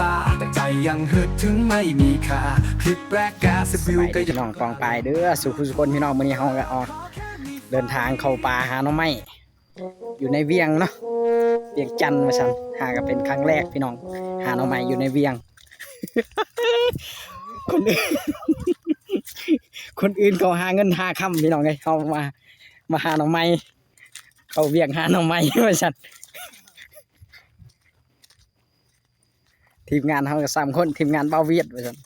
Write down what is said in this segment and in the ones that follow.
ລາ ແຕ່ໃຈຍັງຮຶດເຖິງໄມ່ມີຄ່າ ຜິດແປກກາສິບວິວກໍຍັງ ສະບາຍດີພີ່ນ້ອງປ້ອງປາຍເດີ ສູ່ຜູ້ສູ່ຄົນພີ່ນ້ອງ. ມື້ນີ້ເຮົາກໍອອກເດີນທາງເຂົ້າປ່າຫາໜໍ່ໄມ້ ຢູ່ໃນວຽງເນາະ ວຽງຈັນວ່າຊັ້ນ. ຫາກໍເປັນຄັ້ງແລກພີ່ນ້ອງ ຫາໜໍ່ໄມ້ຢູ່ໃນວຽງ. ຄົນອື່ນ ຄົນອື່ນເຂົາຫາເງິນຫາຄຳພີ່ນ້ອງເອີຍ ເຮົາມາ ມາຫາໜໍ່ໄມ້ ເຂົ້າວຽງຫາໜໍ່ໄມ້ວ່າຊັ້ນ. ທີມງານເຮົາກໍສາມຄົນ ທີມງານບ່າວຫວຽດວ່າຊັ້ນ.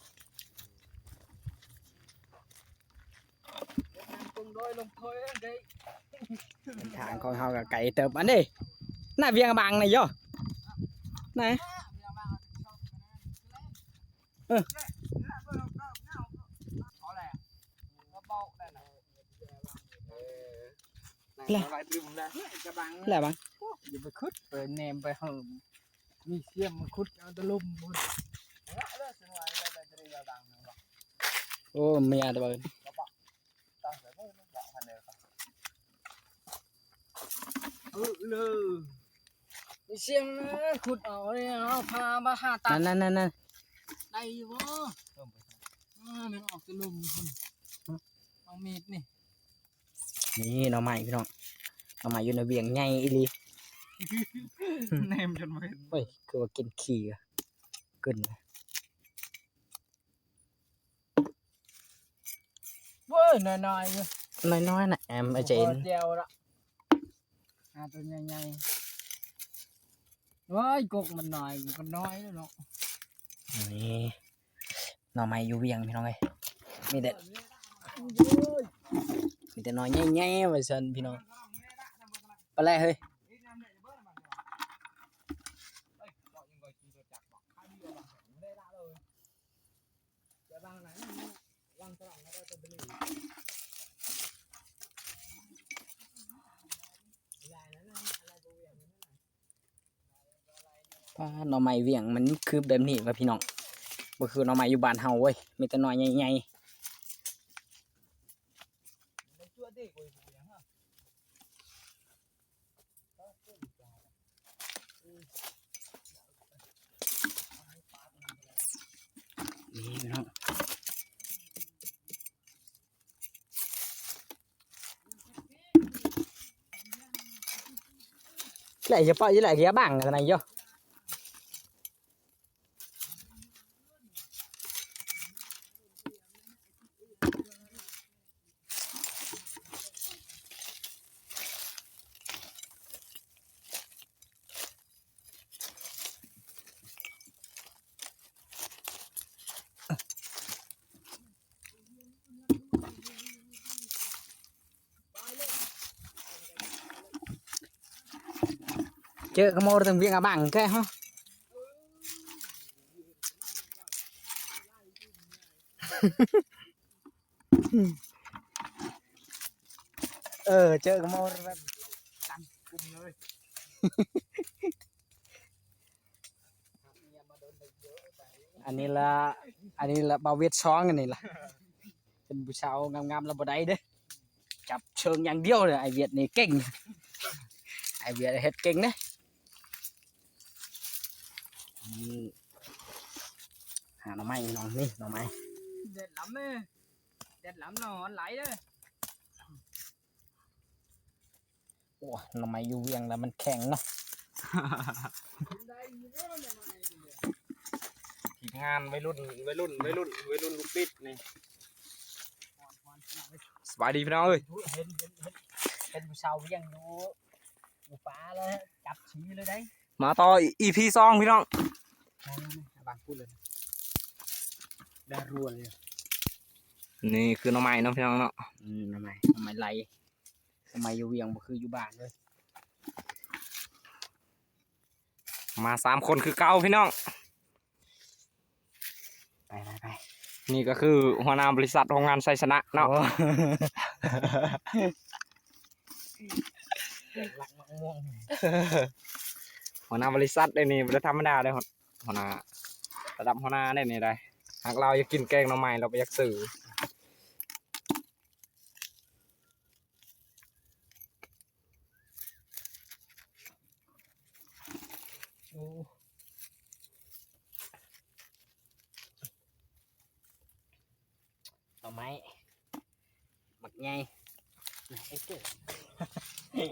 ທາງຂອງເຮົາກໍໄກເຕີບ ອັນນີ້ ໜ້າວຽງອະບາງນີ້ເນາະ ນະ ເອີ ແຫຼະ ແຫຼະບັງ ຢ່າໄປຂຸດ ໄປແນມໄປເຮີ ມີຊຽມມາຂຸດເອົາແຕ່ລຸ່ມພຸ້ນ. ໂອ້ ເມຍຕະເບີນ ເອີ ເລີ ມີຊຽມຂຸດເອົາເລີຍ ເອົາພາມາຫາຕັດ ນັ້ນໆໆໆ ໄດ້ຢູ່ບໍ່? ອ່າ ແມ່ນອອກແຕ່ລຸ່ມພຸ້ນ ເອົາມີດນີ້. ນີ້ໜໍ່ໄມ້ພີ່ນ້ອງ ໜໍ່ໄມ້ຢູ່ໃນວຽງໃຫຍ່ອີ່ຫຼີ ແນມຈົນບໍ່ເຫັນ. ໂອ້ຍ ຄືວ່າກິນຂີ້ກຶນ ເວີ້ຍ ນ້ອຍໆຢູ່ ນ້ອຍໆນະ ແອມ ອາເຈນ ພໍແຈ່ວລະ ຫາໂຕໃຫຍ່ໆ. ໂອ້ຍ ກົກມັນນ້ອຍ ມັນກໍນ້ອຍແລ້ວເນາະ. ນີ້ ໜໍ່ໄມ້ຢູ່ວຽງພີ່ນ້ອງເອີຍ ມີແຕ່ ມີແຕ່ໜໍ່ໃຫຍ່ໆວ່າຊັ້ນພີ່ນ້ອງ. ປາແຫຼເຮີ້ຍ ປາ ໜໍ່ໄມ້ວຽງມັນຄືແບບນີ້ວະພີ່ນ້ອງ ບໍ່ຄືໜໍ່ໄມ້ຢູ່ບ້ານເຮົາເວີຍ ມີແຕ່ໜໍ່ໃຫຍ່ໆ. ນີ້ເນາະ ແຫຼະ ຢ່າປະ ຢ່າແຫຼະ ຢ່າບັງກັນນະໂຍ. ເຈີກະໂມເຖິງວຽງອະບັງແທ້ເຮົາ. ເອີ ເຈີກະໂມແບບ ອັນນີ້ລະ ອັນນີ້ລະບ່າວຫວຽດສອງ ອັນນີ້ລະ ເປັນຜູ້ສາວງາມໆລະບໍ່ໄດ້ເດ້ ຈັບເຊີງຢ່າງດຽວເດ້. ອ້າຍຫວຽດນີ້ເກັ່ງ ອ້າຍຫວຽດເຮັດເກັ່ງເດ້. ນີ້ ຫາໜໍ່ໄມ້ພີ່ນ້ອງ ນີ້ໜໍ່ໄມ້ ແດດລຳເດ້ ແດດລຳແລ້ວຮ້ອນຫຼາຍເດ້. ໂອ້ ໜໍ່ໄມ້ຢູ່ວຽງແລ້ວມັນແຂງເນາະ. ທີມງານໄວລຸ້ນ ໄວລຸ້ນ ໄວລຸ້ນ ໄວລຸ້ນລູກຕິດນີ້. ສະບາຍດີພີ່ນ້ອງເອີຍ ເຫັນ ເຫັນ ເຫັນ ເຫັນຜູ້ສາວວຽງຢູ່ ຢູ່ປ່າແລ້ວຈັບຊີເລີຍໄດ໋. ມາຕໍ່ອີພີສອງພີ່ນ້ອງ ມາເລີຍ ມາບັງພຸ້ນເລີຍ ໄດ້ຮົວເລີຍ. ນີ້ຄືໜໍ່ໄມ້ເນາະພີ່ນ້ອງເນາະ. ອືມ ໜໍ່ໄມ້ ໜໍ່ໄມ້ໄຫຼ ໜໍ່ໄມ້ຢູ່ວຽງບໍ່ຄືຢູ່ບ້ານເລີຍ. ມາສາມຄົນຄືເກົ່າພີ່ນ້ອງ ໄປໆໆ. ນີ້ກໍຄືຫົວໜ້າບໍລິສັດໂຮງງານໄຊຊະນະເນາະ. ໂອ້ ຫົວໜ້າບໍລິສັດເດ້ນີ້ ບໍ່ໄດ້ທຳມະດາເດ້ ຫົວໜ້າ ລະດັບຫົວໜ້າເດ້ນີ້ໄດ໋. ຫາກລາວຢາກກິນແກງໜໍ່ໄມ້ ລາວບໍ່ຢາກຊື້. ໂອ້ ໄມ້ ບັກໃຫຍ່ ເອີ ເອີ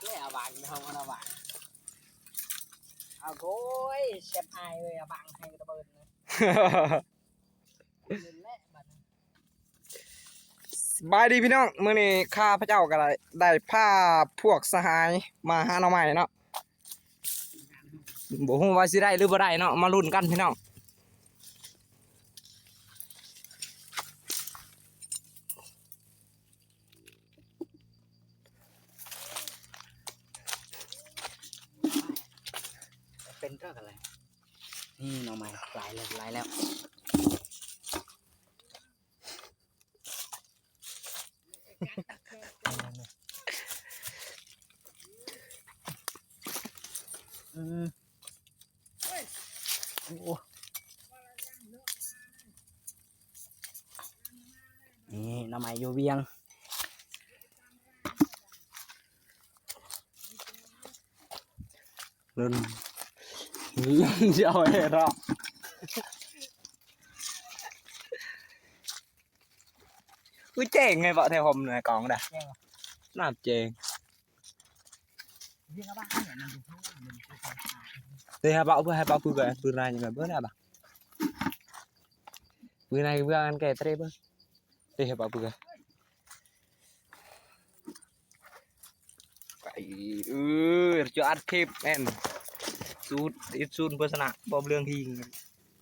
ແລ້ວຫວ່າງ ເຮົາມາຫວ່າງ ເອົາ ໂອ້ຍ ແຊບອາຍເອີຍ ເອົາຫວ່າງໃຫ້ລະເບີດເລີຍ ເລີຍແຫຼະບັດນີ້. ສະບາຍດີພີ່ນ້ອງ ມື້ນີ້ຂ້າພະເຈົ້າກໍໄດ້ ໄດ້ພາພວກສະຫາຍມາຫາໜໍ່ໄມ້ເນາະ ບໍ່ຮູ້ວ່າຊິໄດ້ຫຼືບໍ່ໄດ້ເນາະ ມາລຸ້ນກັນພີ່ນ້ອງ. ເປັນເທື່ອກັນແລ້ວ ນີ້ໜໍ່ໄມ້ ຫຼາຍແລ້ວ ຫຼາຍແລ້ວ. ອືມ ໂອ້ ນີ້ໜໍ່ໄມ້ຢູ່ວຽງ ລຸ້ນ ລຸ້ນຊິເອົາໃຫ້ເນາະ. ອຸ້ຍ ເຈັງໄງເບາະ ແຖວຫົ່ມນະ ກອງດະ ນ້ຳເຈັງ ເດ ໃຫ້ເບົາ ເພື່ອໃຫ້ເບົາ ປືນ ປືນນາຍຍັງໄງ ເບິ່ງໄດ້ບະ ປືນນາຍເບື້ອງອັນແກ່ເຕຣເບິ່ງ ເດ ໃຫ້ເບົາ ປືນ ໄປ ເອີ ຈະອັດຄລິບແມ່ນ ສູດ ເຮັດສູດໂຄສະນາ ບໍ່ເລື່ອງທີ່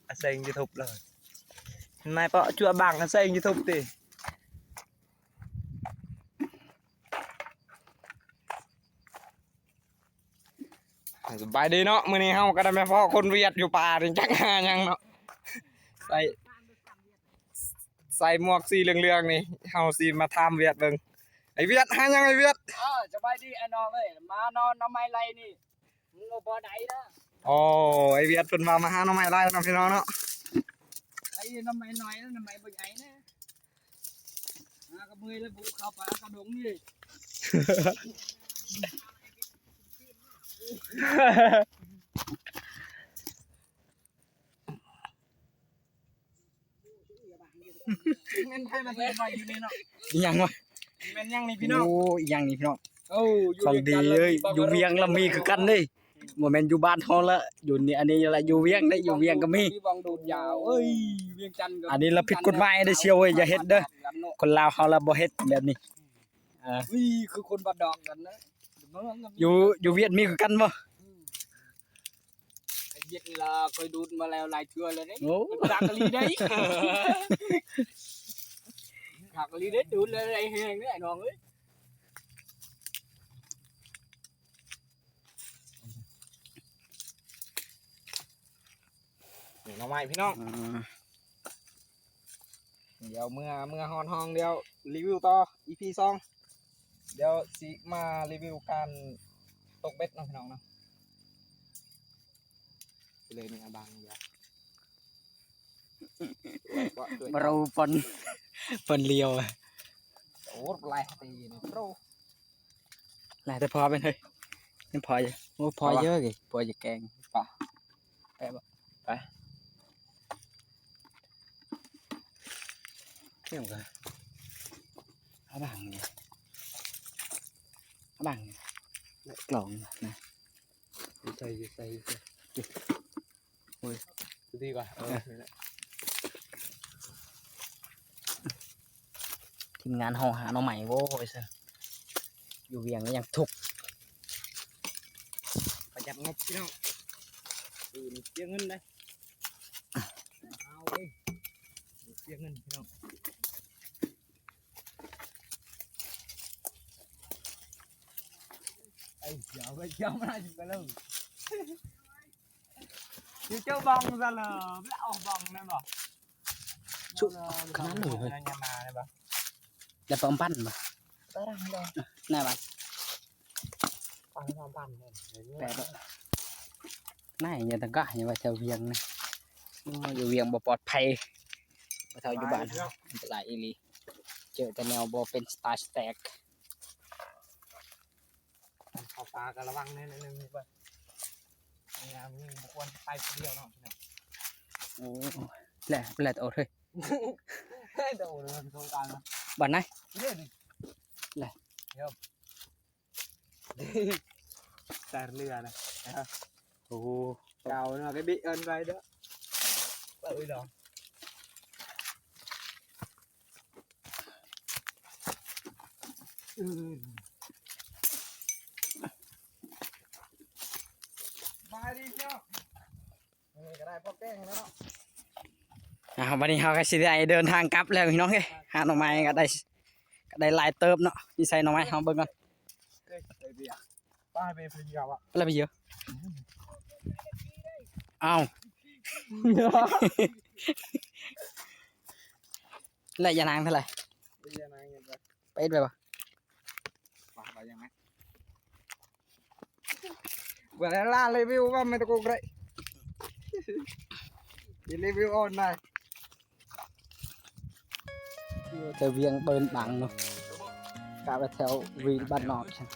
ອາໄສຢູທູບເລີຍ ນາຍເປາະຈົວບັງ ອາໄສຢູທູບຕິ. ສະບາຍດີເນາະ ມື້ນີ້ເຮົາກໍໄດ້ມາພໍ້ຄົນຫວຽດຢູ່ປ່ານີ້ ຈັກຫາຫຍັງເນາະ ໃສ່ ໃສ່ໝວກສີເຫຼືອງໆນີ້ ເຮົາຊິມາຖາມຫວຽດເບິ່ງ ໄອ້ຫວຽດ ຫາຫຍັງໄອ້ຫວຽດ? ເອີ ສະບາຍດີອ້າຍນ້ອງເອີຍ ມານອນໜໍ່ໄມ້ໄລ່ນີ້ ມຶງບໍ່ພໍໄດ້ເດີ. ໂອ້ ໄອ້ຫວຽດເພິ່ນວ່າມາຫາໜໍ່ໄມ້ໄລ່ເນາະ ພີ່ນ້ອງເນາະ ໄລ່ໜໍ່ໄມ້ນ້ອຍ ໜໍ່ໄມ້ບໍ່ໃຫຍ່ນະ ຫາກໍເມື່ອຍແລ້ວ ບຸເຂົ້າປ່າເຂົ້າດົງນີ້. ແມ່ນໃຜມາເປັນໄວ້ຢູ່ນີ້ເນາະ ອີ່ຫຍັງວະ ແມ່ນຫຍັງນີ້ພີ່ນ້ອງ? ໂອ້ ອີ່ຫຍັງນີ້ພີ່ນ້ອງ? ໂອ້ ຂອງດີເອີຍ ຢູ່ວຽງລະມີຄືກັນເດ້ ບໍ່ແມ່ນຢູ່ບ້ານເຮົາລະ ຢູ່ນີ້ ອັນນີ້ລະຢູ່ວຽງເດ້ ຢູ່ວຽງກໍມີ ມີບ່ອນດູດຢາວ ເອີຍ ວຽງຈັນກໍ ອັນນີ້ລະຜິດກົດໝາຍເດ້ສ່ຽວເອີຍ ຢ່າເຮັດເດີ ຄົນລາວເຮົາລະບໍ່ເຮັດແບບນີ້ ອ່າ ອຸ້ຍ ຄືຄົນບ້ານດອກກັນນະ ຢູ່ ຢູ່ຫວຽດມີຄືກັນບໍ່? ອືມ ໄອ້ຫວຽດນີ້ລະ ຂ້ອຍດູດມາແລ້ວຫຼາຍເທື່ອແລ້ວເດ້ ໂອ້ ມັນຄັກອີ່ຫຼີເດ້ ຄັກອີ່ຫຼີເດ້ ດູດແລ້ວໄດ້ແຮງເດ້ ອ້າຍນ້ອງເອີຍ. ນີ້ໜໍ່ໄມ້ພີ່ນ້ອງ ອືມ ດຽວເມື່ອ ເມື່ອຮອດຫ້ອງ ດຽວຣີວິວຕໍ່ ອີພີສອງ ດຽວຊິມາຣີວິວການຕົກເບັດເນາະ ພີ່ນ້ອງເນາະ ເລີຍນີ້ອາບັງດຽວ ບໍ່ຮູ້ປອນ ປອນລຽວ ໂອ້ ຫຼາຍຕີນີ້ ໂອ້ ຫຼາຍແຕ່ພໍແມ່ນເຮີ້ຍ ຍັງພໍຢູ່ ໂອ້ ພໍເຢີະເກ ພໍຈະແກງປາ ໄປບໍ່ ໄປ ເອີ ເອົາບັງນີ້ ເອົາບັງນີ້ ກອງນະ ຢູ່ໃສ ຢູ່ໃສ ຢູ່ໃສ ໂອ້ຍ ດີກວ່າ ເອີ ເອີ ນັ້ນແຫຼະ ທີມງານເຮົາຫາໜໍ່ໄມ້ໂວ້ຍຊະ ຢູ່ວຽງແລ້ວຍັງທຸກ ປະຢັດງົບພີ່ນ້ອງ ອື່ນເສຍເງິນເດ້ ເອົາເວີຍ ເສຍເງິນພີ່ນ້ອງ. ໄອ້ ດຽວໄປ ດຽວມາຢູ່ກັນເລີຍ ຢູ່ເຈົ້າບັງຊັ້ນເລີຍ ໄປເອົາບັງແມ່ນບໍ່? ຊຸ ຂະໜາດນີ້ເຮີ້ຍ ຍາມມາໄດ້ບໍ່? ແລ້ວໄປອຳປັນບໍ່? ໄປທາງໃດ? ໜ້າບ້ານ ໄປອຳປັນ ໄປບໍ່? ນາຍ ຢ່າຕະກະ ຢ່າວ່າແຖວວຽງນະ ໂອ້ຍ ຢູ່ວຽງບໍ່ປອດໄພ ບໍ່ເທົ່າຢູ່ບ້ານ ອັນຕະລາຍອີ່ຫຼີ ເຈີແຕ່ແນວບໍ່ເປັນສະຕາຍສະແຕັກ. ເຂົ້າປ່າກໍລະວັງແດ່ໜ້ອຍໜຶ່ງເບິ່ງ ຍາມນີ້ບໍ່ຄວນໄປຜູ້ດຽວເນາະພີ່ນ້ອງ. ໂອ້ ແຫຼະ ແຫຼະ ໂອ້ ເຮີ້ຍ ໂດດ ໂດດ ໂດດ ໂດດ ໂດດ ໂດດ ໂດດ ໂດດ ໂດດ ໂດດ ໂດດ ແລ້ວ ແຕ່ເຮືອນະ ໂອ້ ເຈົ້ານະ ກະບິເອີ້ນໄປເດີ ເອີດອກ ອືມ ສະບາຍດີເນາະ. ນີ້ກະໄດ້ພໍແກງແລ້ວເນາະ ອ່າ ບັດນີ້ເຮົາກະຊິໄດ້ເດີນທາງກັບແລ້ວພີ່ນ້ອງເອີຍ ຫາໜໍ່ໄມ້ກະໄດ້ ກະໄດ້ຫຼາຍເຕີບເນາະ ຢູ່ໃສໜໍ່ໄມ້ ເຮົາເບິ່ງກ່ອນ ເອີຍ ໄປເບຍ ໄປເບຍ ໄປເບຍ ອ້າວ ແລະຢານາງເທົ່າໃດ ໄປເຮັດໄປບໍ່ ວ່າ ວ່າຫຍັງນະ ເວລາຣີວິວວ່າແມ່ນຕະໂກກໄດ້ ຣີວິວອອນໄລ ແຖວວຽງເບິ່ນບັງເນາະ ກະໄປແຖວວີບ້ານນອກຊັ້ນ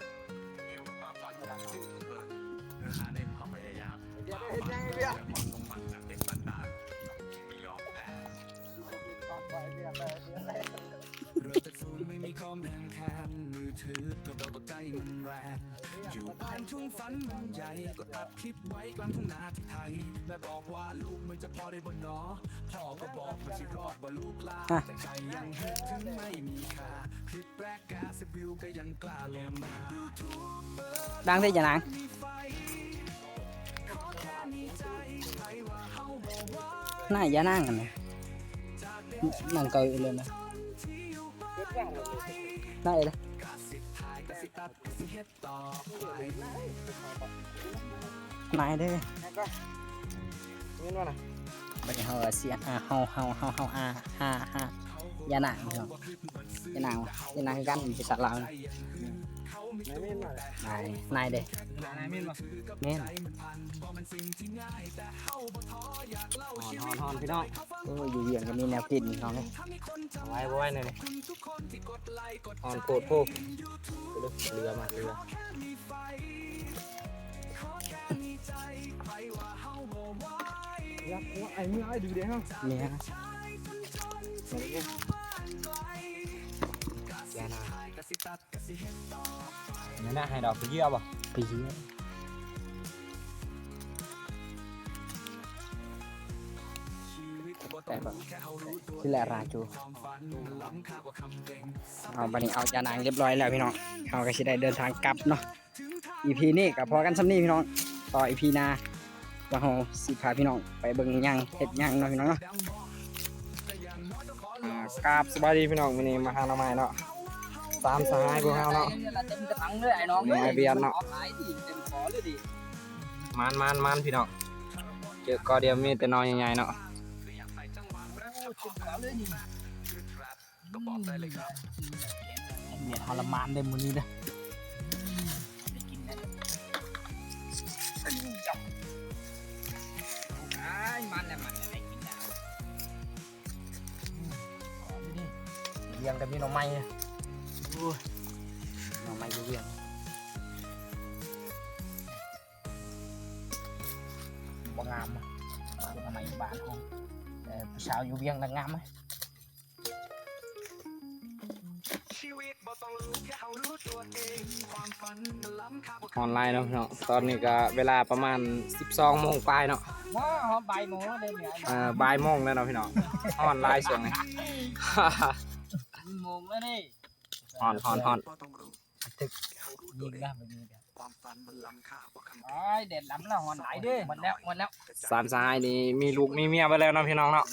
ເຮັດຫຍັງອີກວະ ເລີ່ມຈາກສູນ ໄມ່ມີຄອມແຮງແຄນ ມືຖືກະດອກໄກມັນແຮງ ຢູ່ບ້ານທຸ່ງຝັນມັນໃຫຍ່ ກໍອັດຄລິບໄວ້ກາງທົ່ງນາທີ່ໄທ ແມ່ບອກວ່າລູກມັນຈະພໍໄດ້ບໍ່ນໍ ພໍ່ກໍບອກວ່າຊິຮອດບໍ່ລູກຫຼານ ແຕ່ໃຈຍັງນຶກເຖິງໄມ້ມີຄ່າ ຄລິບແປກກາສະບິວກໍຍັງກ້າລົງມາ ດັງເດ້ຍານາງ ນາຍຢານາງຫັ້ນນະ ນາງເກົາອີ່ເລີນນະ ນາຍເອີຍ ນາຍເດີ ແມ່ນບໍ່ນະ ບັດນີ້ເຮົາກະຊິ ອ່າ ເຮົາ ເຮົາ ເຮົາ ເຮົາ ອ່າ ອ່າ ອ່າ ຢານາງພີ່ນ້ອງ ຢານາງ ຢານາງຄືກັນ ເປັນພາສາລາວນະ ນາຍ ນາຍເດ້ ນາຍແມ່ນບໍ່ ແມ່ນ ຮ້ອນໆໆ ພີ່ນ້ອງ ໂອ້ຍ ຢູ່ວຽງກະມີແນວກິນພີ່ນ້ອງເອີຍ ບໍ່ໄຫວ ບໍ່ໄຫວແນວນີ້ ຮ້ອນໂພດໂພ ເຫຼືອມາເຫຼືອ ຢາກ ໂອ້ ໄອ້ເມືອ ໄອ້ດູເດ້ເຮົາ ເມືອ ຢ່ານະ ນັ້ນນະ ໃຫ້ດອກໄປເຍືອບໍ່ ໄປເຍືອ ໄດ້ບໍ່ ຊິແລະລາຈູ ເອົາ ບັດນີ້ເອົາຢານາງຮຽບຮ້ອຍແລ້ວພີ່ນ້ອງ ເຮົາກະຊິໄດ້ເດີນທາງກັບເນາະ ອີພີນີ້ກະພໍກັນຊ່ຳນີ້ພີ່ນ້ອງ ຕໍ່ອີພີໜ້າ ວ່າເຮົາຊິພາພີ່ນ້ອງໄປເບິ່ງຫຍັງເຮັດຫຍັງເນາະພີ່ນ້ອງເນາະ ອ່າ ກາບສະບາຍດີພີ່ນ້ອງ ມື້ນີ້ມາຫາໜໍ່ໄມ້ເນາະ ສາມສະຫາຍພວກເຮົາເນາະ ເຕັມກະຖາງເລີຍອ້າຍນ້ອງເອີຍ ໄມ້ວຽດເນາະ ເຕັມຂໍເລີຍດິ ມານໆໆ ພີ່ນ້ອງ ເຈີກໍດຽວມີແຕ່ໜໍ່ໃຫຍ່ໆເນາະ ໂອ້ ເຕັມຂົວເລີຍນີ້ ກະບອກໄດ້ເລີຍຄັບ ແດດເຮົາລະມານເດີມື້ນີ້ເດີ ໄດ້ກິນແລ້ວ ອ້າຍ ມັນແຫຼະ ມັນແຫຼະ ໄດ້ກິນແລ້ວ ວຽງກະມີໜໍ່ໄມ້ ໂອ້ຍ ໜໍ່ໄມ້ຢູ່ວຽງ ບໍ່ງາມ ໜໍ່ໄມ້ບ້ານເຮົາ ແຕ່ຜູ້ສາວຢູ່ວຽງລະງາມ ຮ້ອນຫຼາຍເນາະພີ່ນ້ອງ ຕອນນີ້ກະເວລາປະມານສິບສອງໂມງປາຍເນາະ ວ້າວ ບ່າຍໂມງແລ້ວເດ້ ອ່າ ບ່າຍໂມງແລ້ວເນາະພີ່ນ້ອງ ຮ້ອນຫຼາຍຊ່ວງນີ້ ສິບໂມງແລ້ວເດ້ ຮ້ອນໆໆ ຖືກຍິງນະ ຍິງນະ ໂອ້ຍ ແດດລຳລະ ຮ້ອນຫຼາຍເດ້ ໝົດແລ້ວ ໝົດແລ້ວ ສາມສະຫາຍນີ້ມີລູກມີເມຍເບິດແລ້ວເນາະພີ່ນ້ອງເນາະ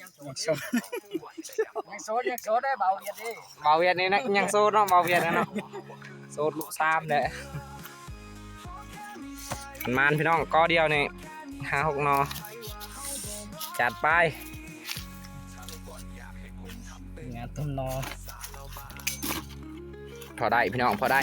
ຍັງໂສດ ຍັງໂສດ ຍັງໂສດເດ້ ບ່າວວຽດເດ້ ບ່າວວຽດນີ້ນະ ຍັງໂສດເນາະ ບ່າວວຽດເນາະ ໂສດລູກສາມແຫຼະ ມັນມານພີ່ນ້ອງ ກໍດຽວນີ້ ຫ້າຫົກໜໍ່ ຈັດໄປ ງານຕົ້ນໜໍ່ ພໍໄດ້ພີ່ນ້ອງ ພໍໄດ້